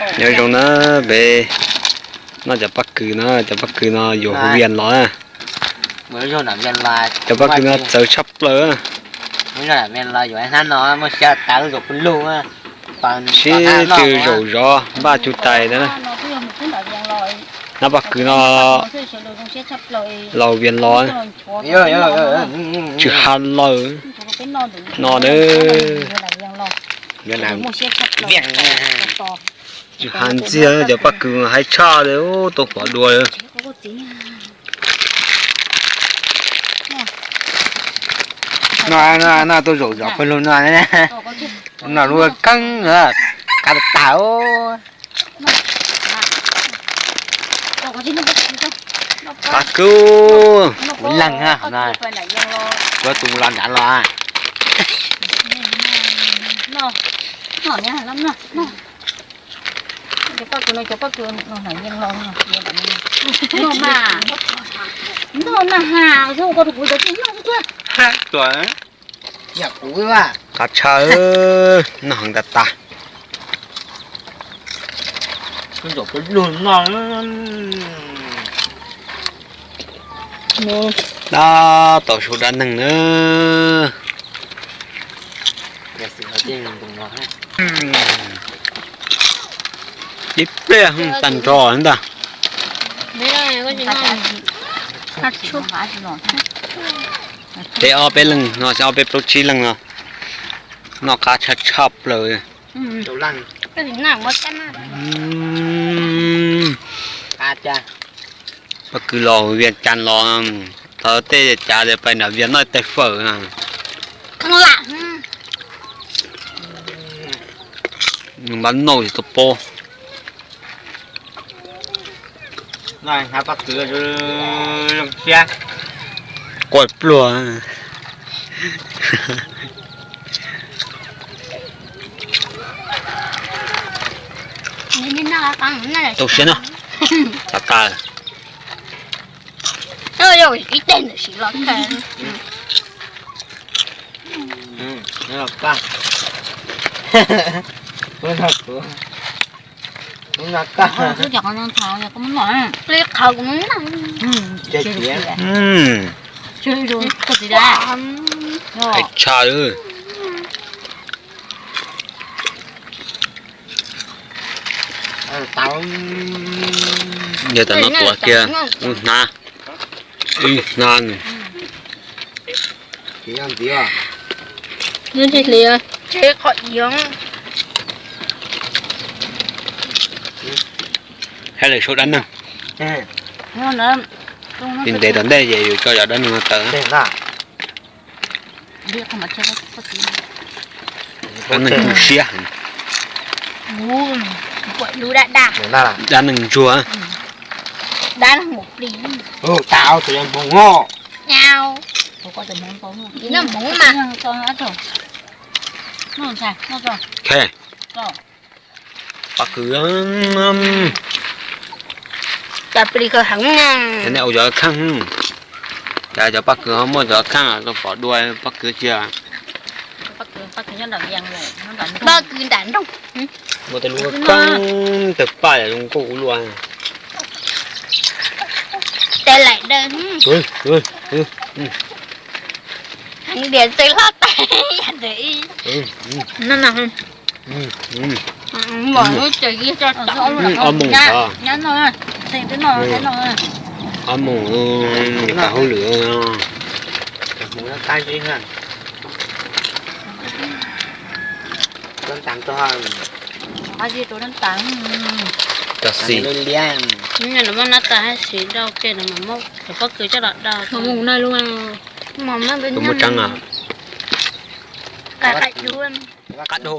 Nyob zoo na, peb noj cov pob kws no, cov pob kws no yuav hu Vias los na. Cov pob kws no txawv tshaj plaws. Sib tw zaum zov npaj cug tais na. Hnab pob kws no los Vias los, tsis ha lawm no na. Tsis ha ntxiag, cov pob kws haib tshaj li, tuaj pov dua. No, no tuaj zaum zov pawg lug no, no lub kheeb, kav tas. Pob kws, kuv leeg, kuv tus los nrad los. Qab tshaj, noj heev tas tas. Tab tom sau dab neeg na. Ib pliag tag nrho ntag. Peb ob peb leeg no, ob peb plaub tsib leeg no, noj qab tshaj tshaj plaws. Pob kws los Vias Cas los, thov tej cav pais nram Vias noj tej fawm na. Npab noj tsis tau pob. Quaj pluag. Tau siab na. Tas tas. Ib teg ntawm sis los kawg. Qhov kuv mus noj. Tshaj li. Yog tam no tuav kiag ub hnab, ib hnab nws. Hais lawm sau dab neeg. Tsis ntev tom ntej ces yus tso cov dab neeg no tawm. Dab neeg tu siab. Dab neeg ntsuag. Pob kws, cov plis khaws heev na. Nej ua cov kheej, cas cov pob kws ho muaj cov kheej los pov dua pob kws cia. Pob kws nram nroog. Muaj tej lub kheej tawg paj zoo nkauj ua luaj. Tes laim daws. Heev tias txawj hlob tais yam ntawd ib. Ob moos, ob moos tas hauj lwm. Cov xis. Muab nab tas hab xis rau ke no mas muab cov pob kws coj los do. Tus muaj tseeb a. Qab dhau.